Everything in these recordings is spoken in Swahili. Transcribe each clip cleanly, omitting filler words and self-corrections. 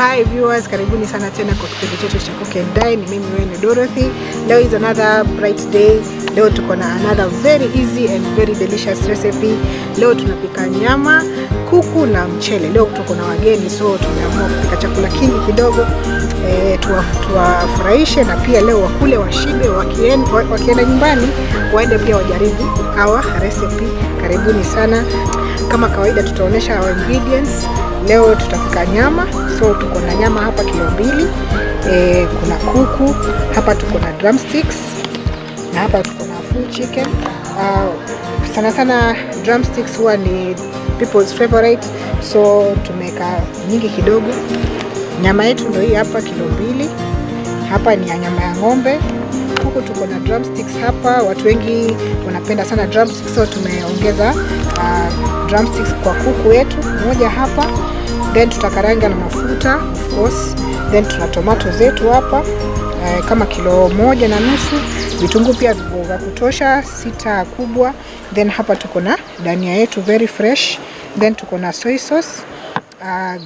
Hi viewers, karibuni sana tena kwa kipindi chetu cha Cook and Dine. Ni mimi wenu Dorothy. Leo is another bright day. Leo tuko na another very easy and very delicious recipe. Leo tunapika nyama, kuku na mchele. Leo tuko na wageni, so tumeamua kupika chakula kingi kidogo tuwafurahishe na pia leo wakule washibe, wakienda nyumbani waende pia wajaribu our recipe. Karibuni sana. Kama kawaida tutaonyesha our ingredients. Leo tutapika nyama, so tuko na nyama hapa kilo 2. Kuna kuku hapa, tuko na drumsticks na hapa tuko na full chicken. Sana sana drumsticks huwa ni people's favorite, so tumeweka nyingi kidogo. Nyama yetu ndio hii hapa kilo 2. Hapa ni ya nyama ya ng'ombe. Huku tuko na drumsticks hapa, watu wengi wanapenda sana drumsticks, so tumeongeza drumsticks kwa kuku yetu moja hapa. Then tutakaranga na mafuta, of course. Then tuna tomato zetu hapa kama kilo 1.5, vitunguu pia vya kutosha sita kubwa. Then hapa tuko na dania yetu very fresh. Then tuko na soy sauce,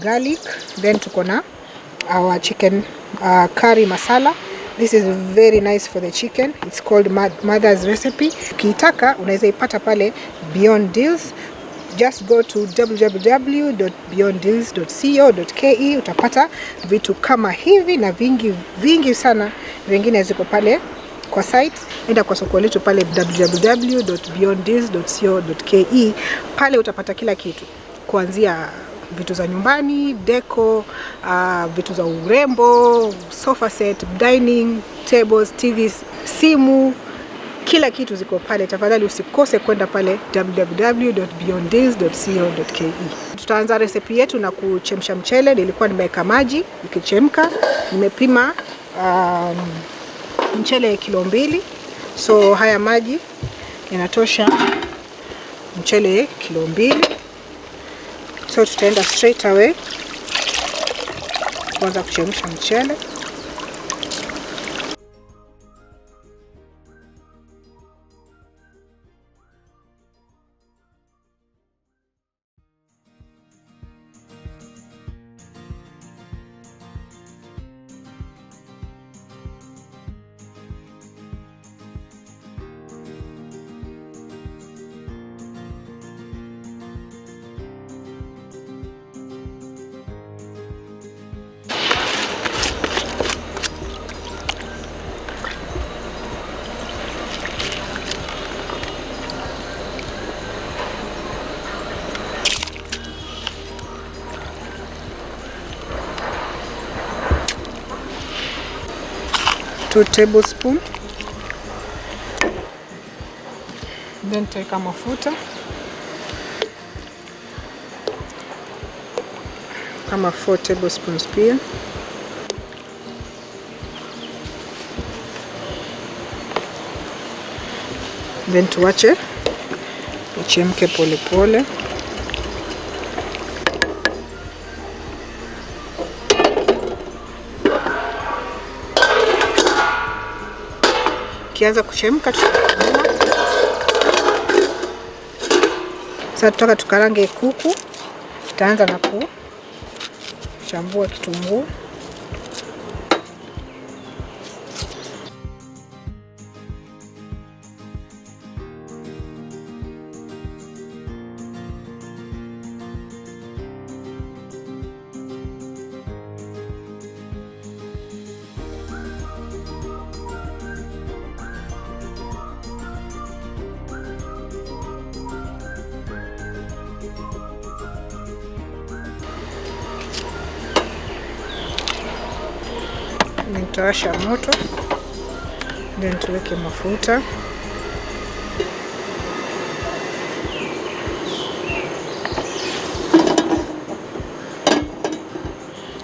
garlic. Then tuko na our chicken curry masala. This is very nice for the chicken. It's called Mother's Recipe. Ukiitaka unaweza ipata pale Beyond Deals. Just go to www.beyonddeals.co.ke, utapata vitu kama hivi na vingi vingi sana vingine ziko pale kwa site. Enda kwa soko letu pale www.beyonddeals.co.ke, pale utapata kila kitu kuanzia vitu za nyumbani, deco, vitu za urembo, sofa set, dining tables, TVs, simu, kila kitu ziko pale. Tafadhali usikose kwenda pale www.beyonddeals.co.ke. Tutaanza recipe yetu na kuchemsha mchele. Nilikuwa nimeweka maji ikichemka, nimepima mchele kilo 2, so haya maji yanatosha mchele kilo 2. So tutaenda straight away kuanza kuchemsha mchele. 2 tablespoon, then tutaweka mafuta kama 4 tablespoons pia. Then tuache ichemke pole pole. Ikianza kuchemka tutafunua. Sasa tutaka tukarange kuku. Tutaanza na kuchambua kitunguu. Nitawasha moto, then tuweke mafuta.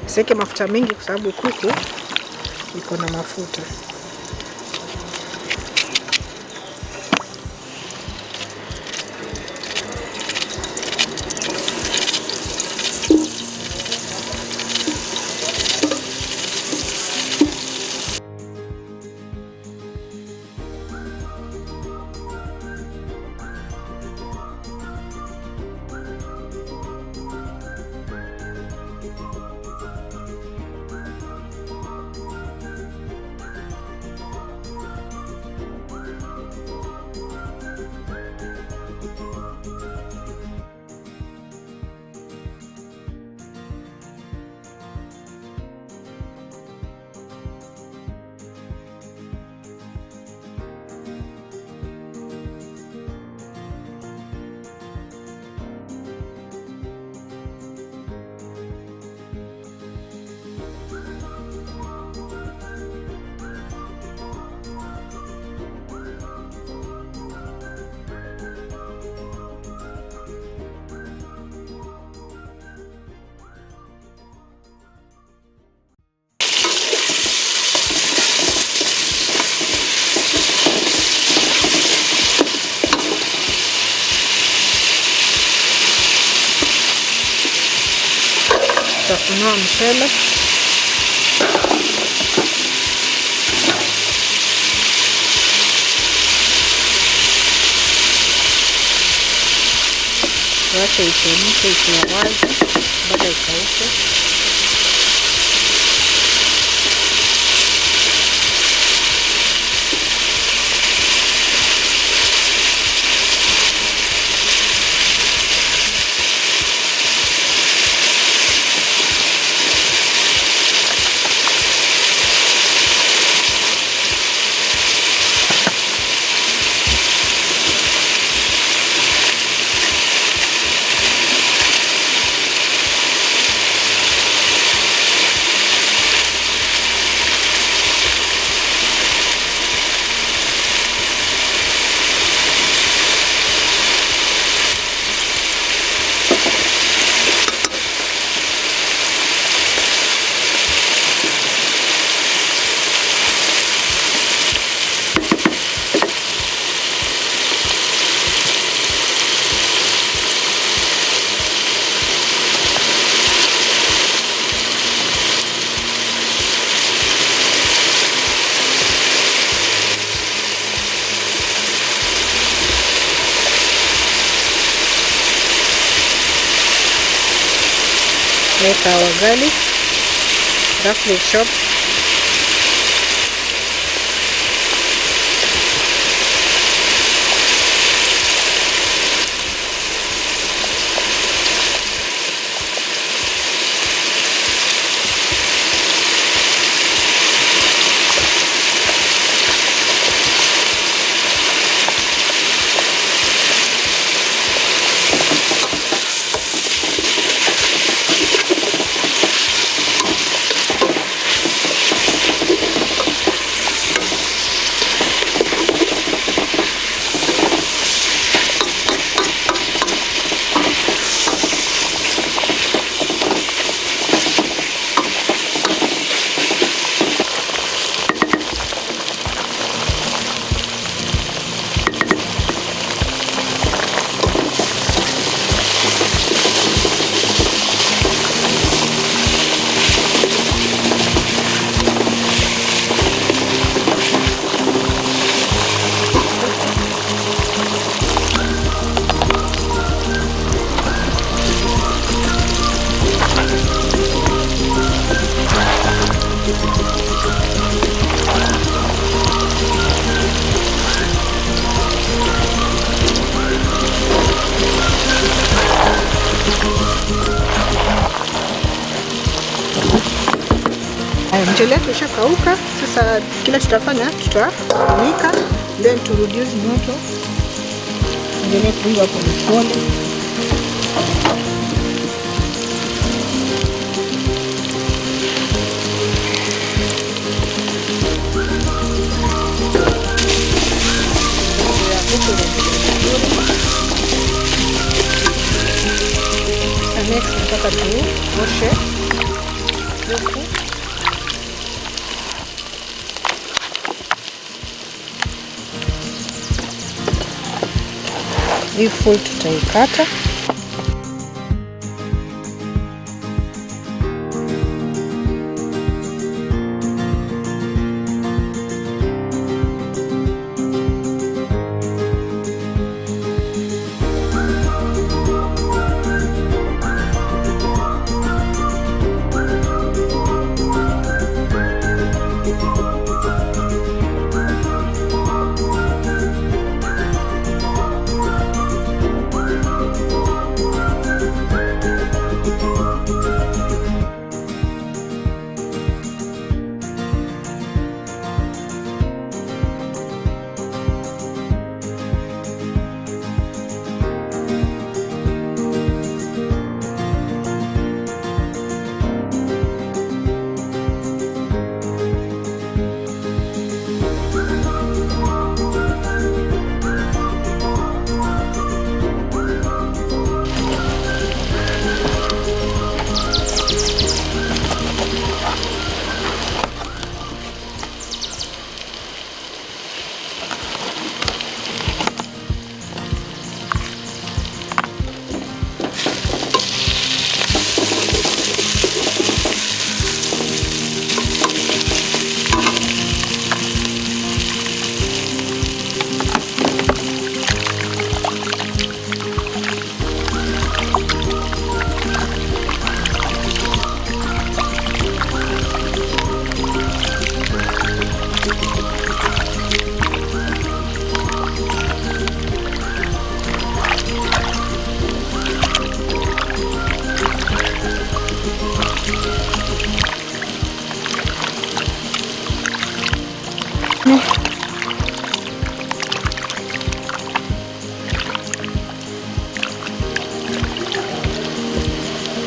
Siweke mafuta mingi kwa sababu kuku iko na mafuta. Tutafunua mchele. Tuache ichemke ikiwa wazi mpaka ikauke. Make our garlic roughly chopped. Mchele wetu ushakauka. Sasa kile tutafanya, tutafunika then to reduce moto, endelee kuiva polepole. Ya kuku inaendelea vizuri. Sasa next nataka tuoshe kuku. Hii full tutaikata.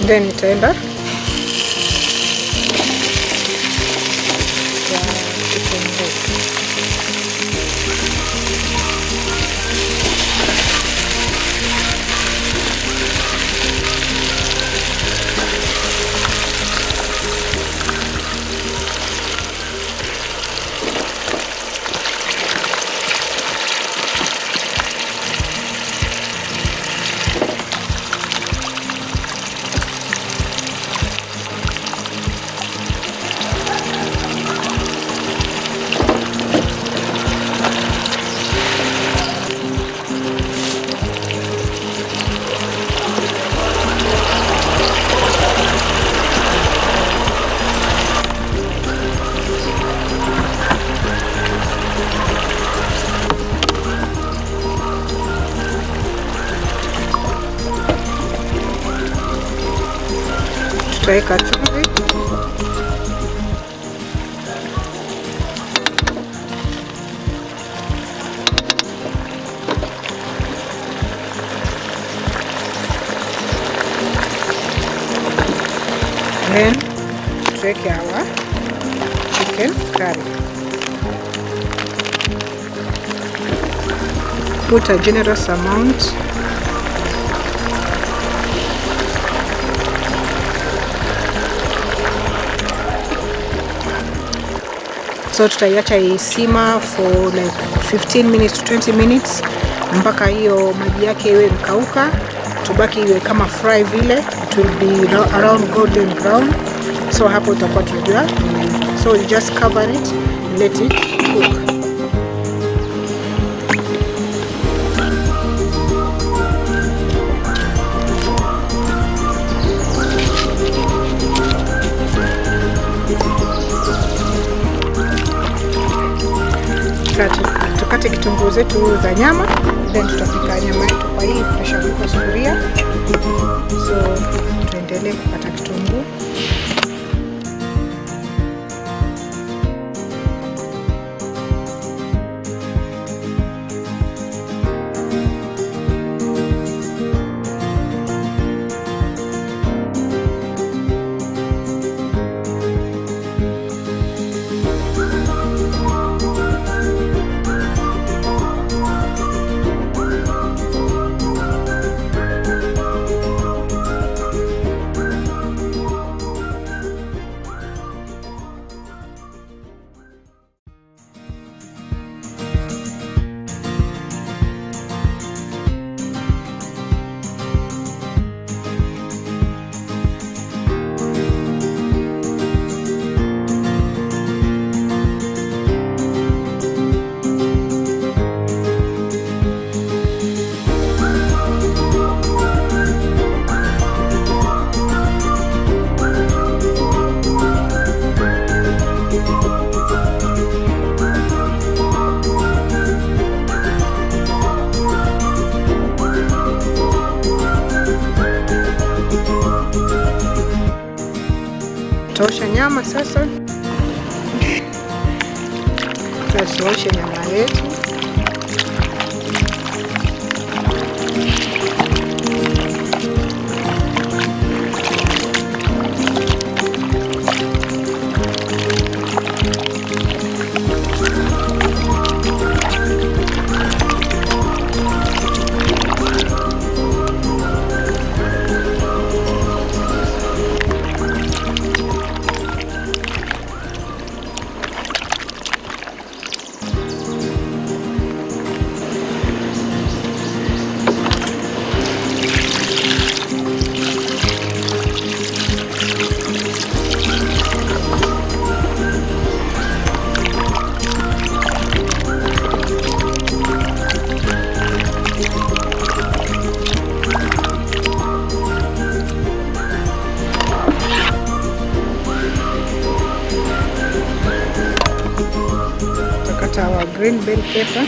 Then itaenda kwa kitunguu. Tutaweka chumvi. Then tuweke our chicken curry. Put a generous amount. So tutaiacha isimmer for like 15 minutes to 20 minutes mpaka hiyo maji yake iwe mkauka, tubaki iwe kama fry vile, it will be around golden brown. So hapo utakuwa tunajua imeiva. So you just cover it and let it cook. Tukate kitunguu zetu za nyama, then tutapika nyama yetu kwa hii pressure cooker sufuria. So tuendelee kukata kitunguu. Tosha nyama sasa. Tuoshe nyama yetu. Our green bell pepper.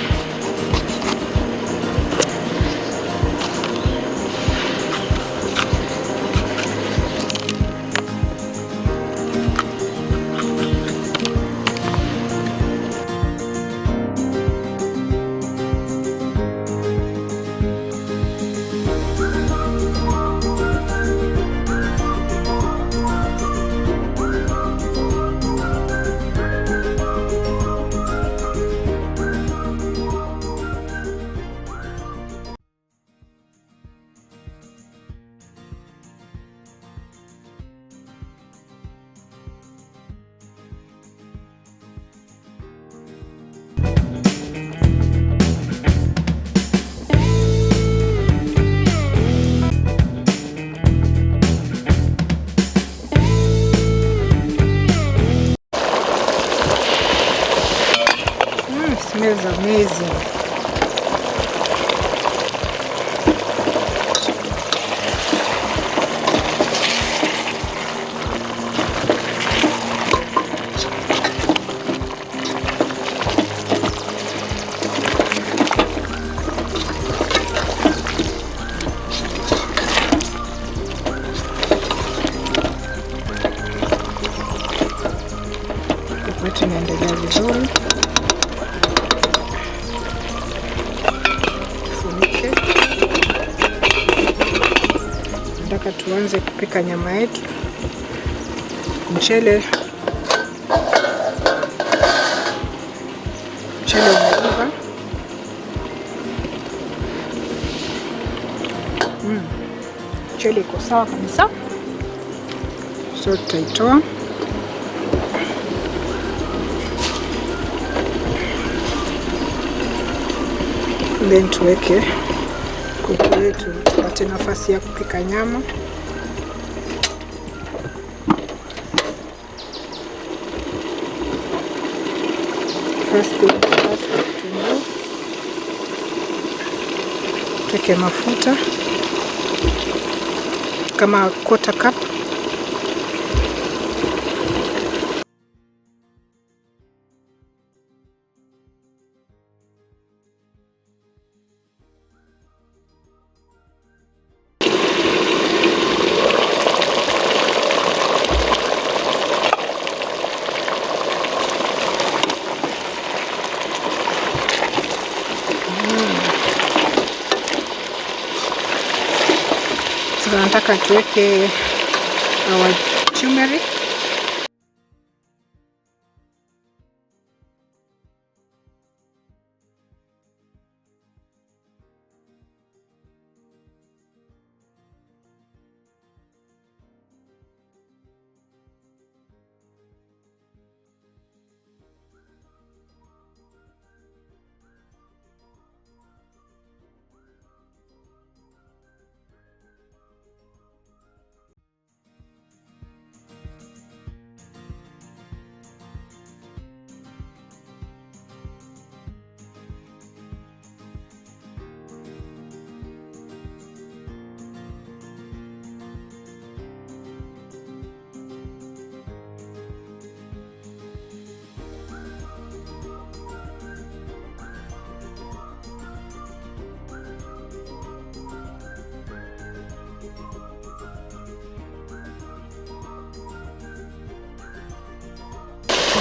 Inaendelea vizuri. Funike. Nataka tuanze kupika nyama yetu. Mchele umeiva. Mchele iko sawa kabisa. So tutaitoa. Then tuweke kuku yetu tupate nafasi ya kupika nyama. First thing first, kitunguu. Tuweke mafuta kama quarter cup. Sasa nataka tuweke our turmeric.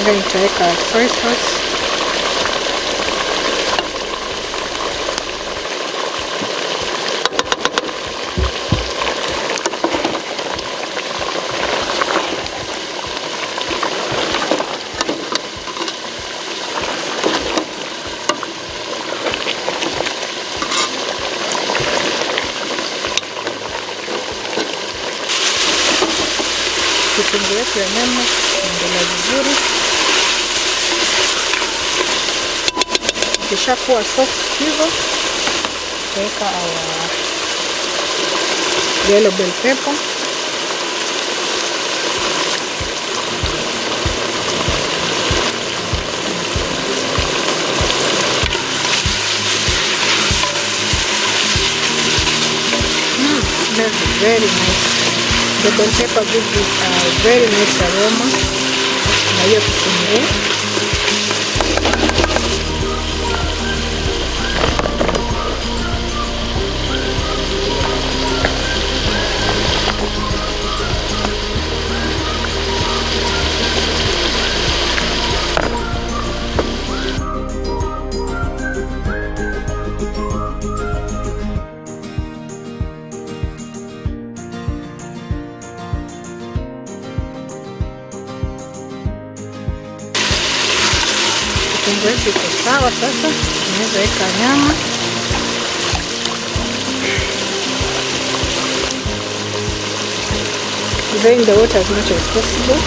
Then nitaweka soy sauce. Kitunguu yetu ya nyama inaendelea vizuri. Ikishakuwa soft hivyo, tutaweka our yellow bell pepper. Smells very nice. The bell pepper gives it a very nice aroma. Na hiyo kitunguu. Kitunguu yetu iko sawa sasa, tunaweza weka nyama. Drain the water as much as possible.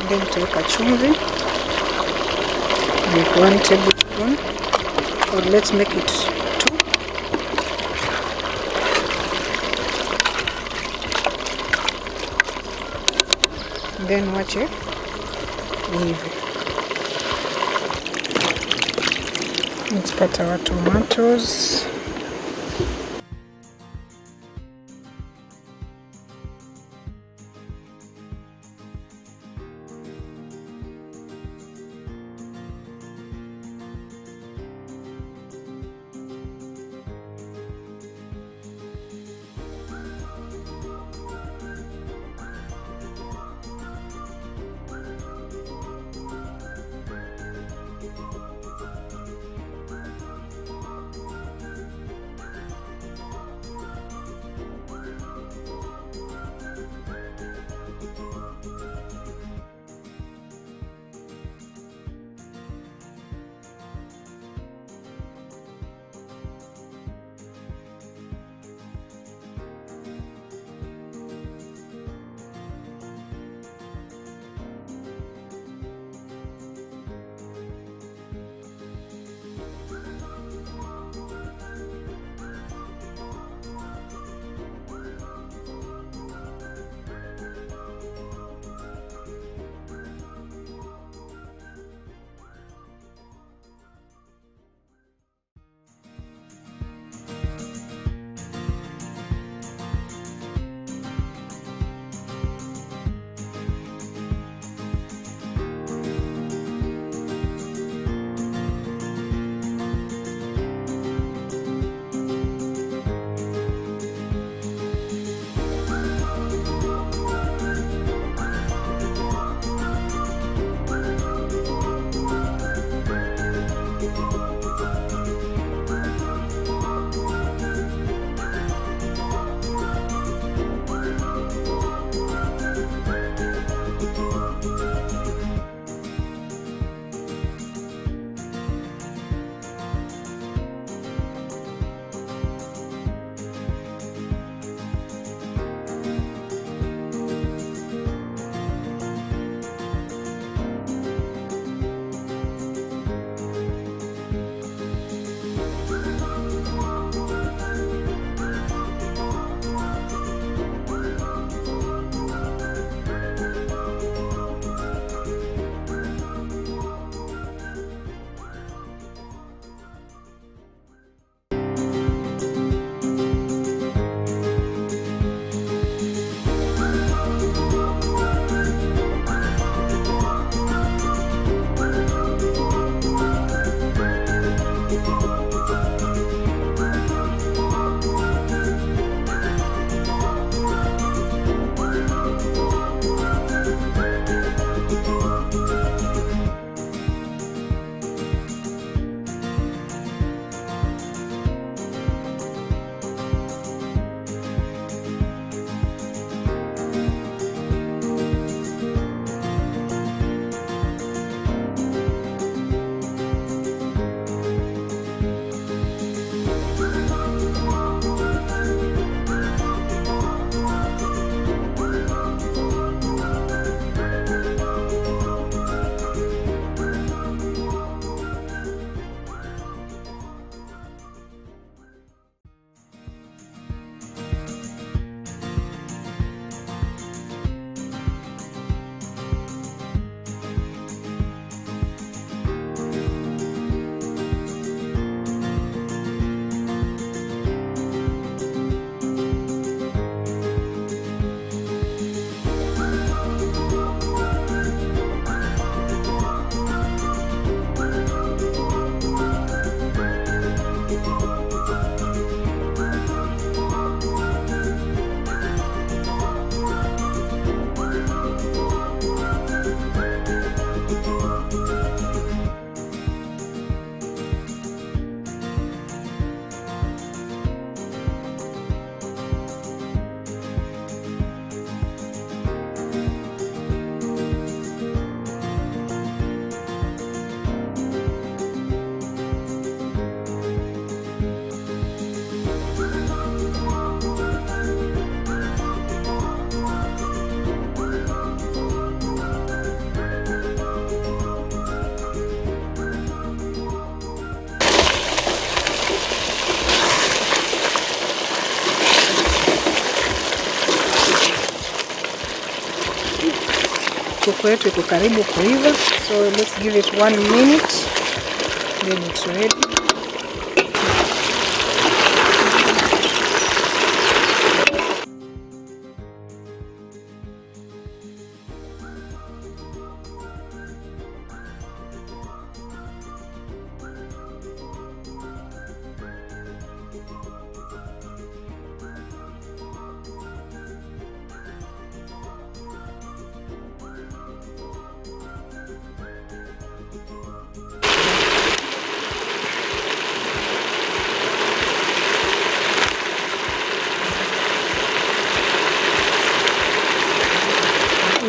Then nitaweka chumvi like 1 tablespoon, or let's make it 2. Then wache hivi. Let's cut our tomatoes. Kuku yetu iko karibu kuiva, so let's give it 1 minute, then it's ready.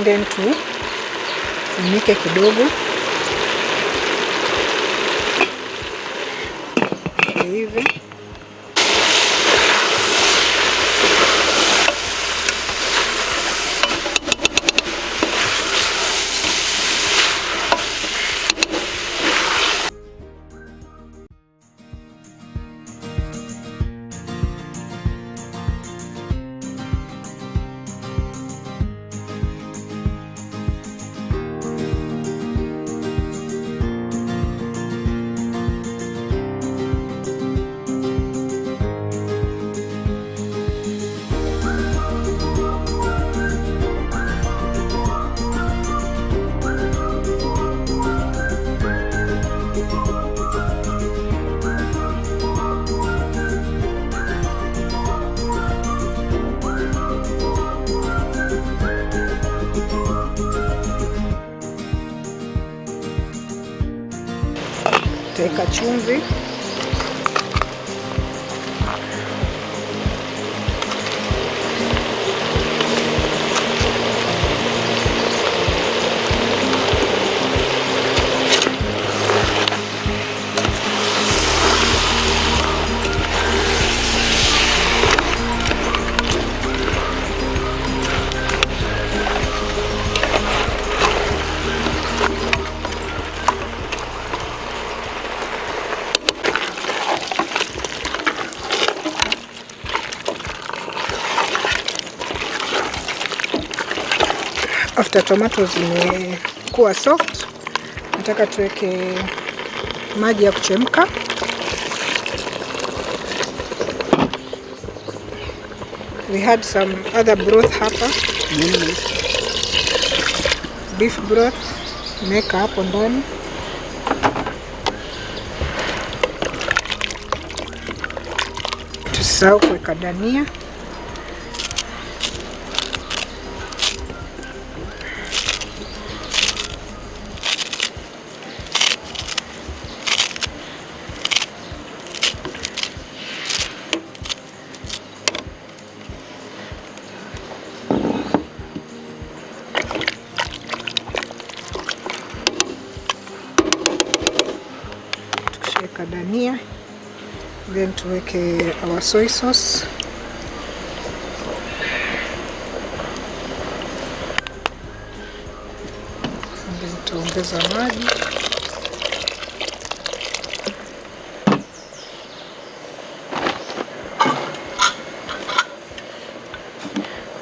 Then tufunike kidogo hivi. Tutaweka chumvi. After tomatoes zimekuwa soft, nataka tuweke maji ya kuchemka. We had some other broth hapa. Beef broth meka hapo ndani. Tusisahau kuweka dania. Tukishaweka dania, then tuweke our soy sauce. And then tuongeza maji.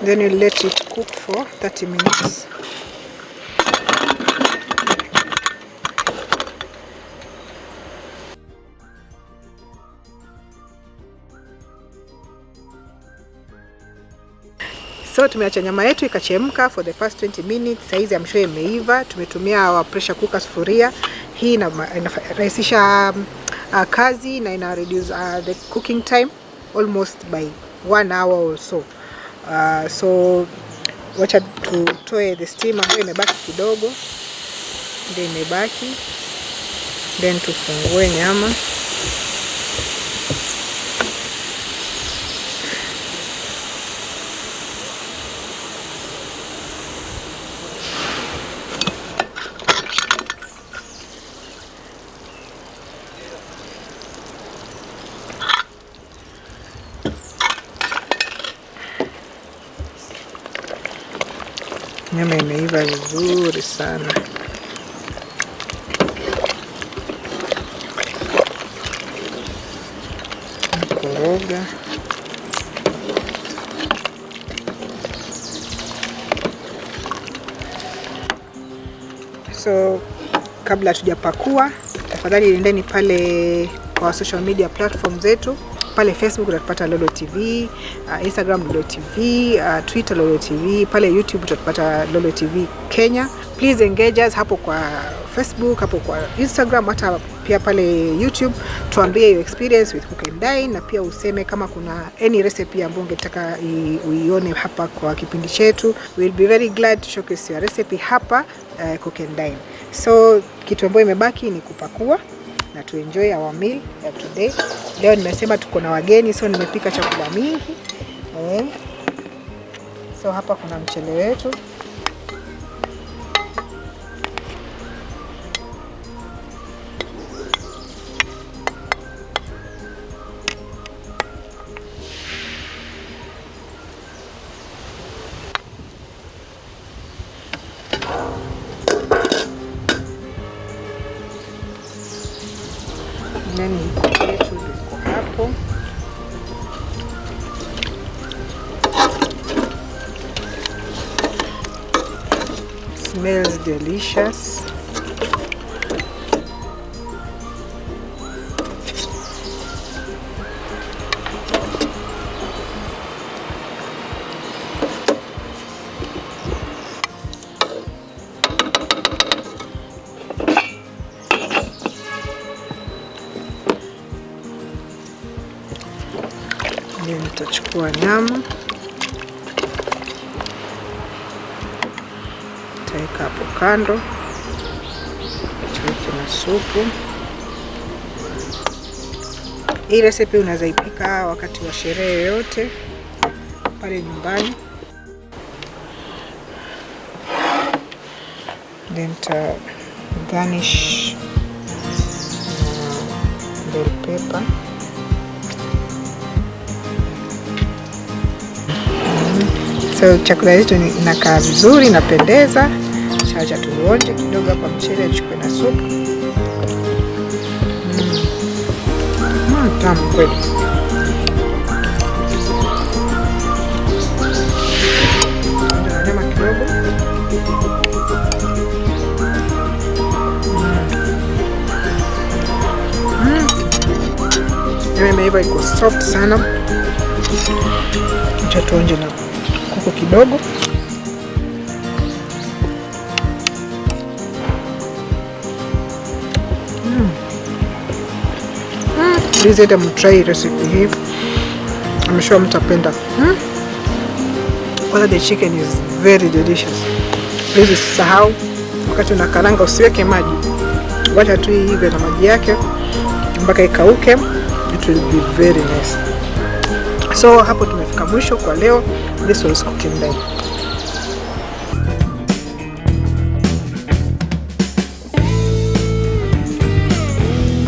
Then you let it cook for 30 minutes. So tumeacha nyama yetu ikachemka for the past 20 minutes. Saizi I'm sure imeiva. Tumetumia our pressure cooker sufuria. Hii inarahisisha kazi na ina reduce the cooking time almost by 1 hour or so. So wacha tutoe the steam ambayo imebaki kidogo. Ndio imebaki. Then tufungue nyama. Nyama imeiva vizuri sana. Koroga. So kabla hatujapakua, tafadhali nendeni pale kwa social media platform zetu. Pale Facebook utatupata Lolo TV, Instagram Lolo TV, Twitter Lolo TV, pale YouTube utatupata Lolo TV Kenya. Please engage us hapo kwa Facebook, hapo kwa Instagram, hata pia pale YouTube. Tuambie your experience with Cook and Dine, na pia useme kama kuna any recipe ambayo ungetaka uione hapa kwa kipindi chetu. We'll be very glad to showcase your recipe hapa Cook and Dine. So kitu ambayo imebaki ni kupakua na to enjoy our meal ya today. Leo nimesema tuko na wageni, so nimepika chakula mingi. So hapa kuna mchele wetu. Then hii yetu iko hapo. Smells delicious. Ndio nitachukua nyama, nitaweka hapo kando, tuweke na supu. Hii recipe unaweza ipika wakati wa sherehe yoyote pale nyumbani. Then nita garnish na bell pepper. So chakula yetu inakaa vizuri, inapendeza. Acha tuonje kidogo hapa mchele, tuchukue na supu. Tamu kweli. Tuonje na nyama kidogo. Nyama imeiva, iko soft sana. Acha tuonje na kuku kidogo. Please enda mtry recipe hii. I'm sure mtapenda. Kwanza the chicken is very delicious. Please usisahau wakati unakaranga usiweke maji. Wacha tu iive na maji yake mpaka ikauke. It will be very nice. So hapo tumefika mwisho kwa leo. This was Cook and Dine.